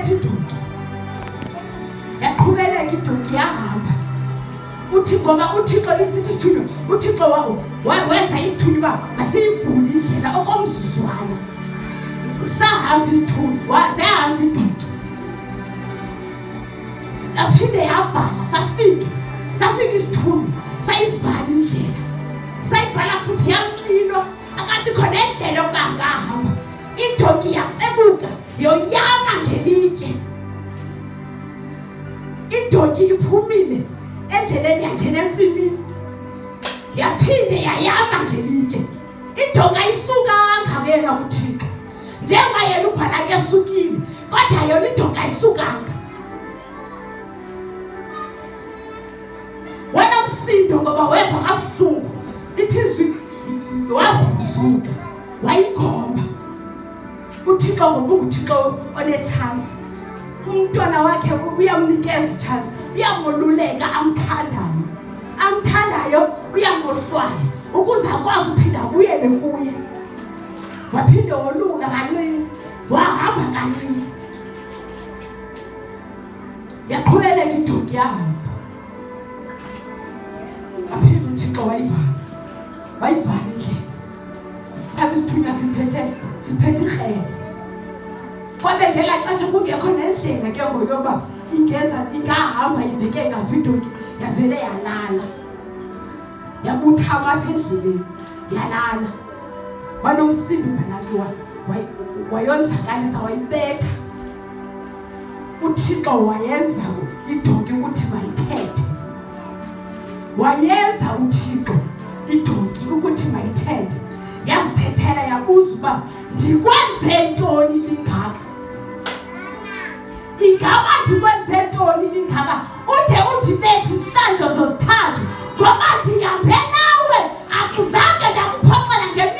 Yathetha idonki, yaqhubeleka idonki yahamba. Uthi ngoba uThixo lisithi isithunywa, uThixo wenza isithunywa uba masiyivule indlela okomzuzwana. Sahamba isithunywa, zahamba idonki, yaphinde yavala. Safika, safika isithunywa, sayivala indlela, sayivala futhi, yamxinwa, akabikho nendlela yokuba angahamba. Idonki yacebuka, yoyama ngelitye. Idonki iphumile endleleni, yangena entsimini, yaphinde yayama ngelitye. Idonki ayisukanga kuyena kuThixo, njengoba yena uBhalaki esukile, kodwa yona idonki ayisukanga. Wena msindo ngoba weva kabuhlungu, ithi izwi wavuzuka, wayigomba uThixo, ngoba unguThixo onetshansi. Umntwana wakhe uyamnikeza itshansi, uyamoluleka amthandayo, amthandayo uyamohlwaya ukuze akwazi uphinda abuyele kuye. Waphinde wolula kancinci, wahamba kancinci, yaqhubeleka idonki yahamba. Aphinde uThixo wayivala, wayivala indlela. Sabe isithunywa siphethe ikrele. Kwabe ngelaa xesha kungekho nendlela ke ngoku yoba ingenza, ingahamba ibheke ngaphi idonki. Yavele yalala, yabuthama apha endleleni, yalala. Wanomsindo uBhalaki, wayonzakalisa, wayibetha. UThixo wayenza idonki ukuthi mayithethe, wayenza uThixo idonki ukuthi mayithethe. Yazithethela, yabuza uba ndikwenze ntoni lingaka, ingaba ndikwenze ntoni lingaka ude undibethe isihlandlo zozithathu, ngoba ndihambe nawe, akuzange ndakuphoxela ngento.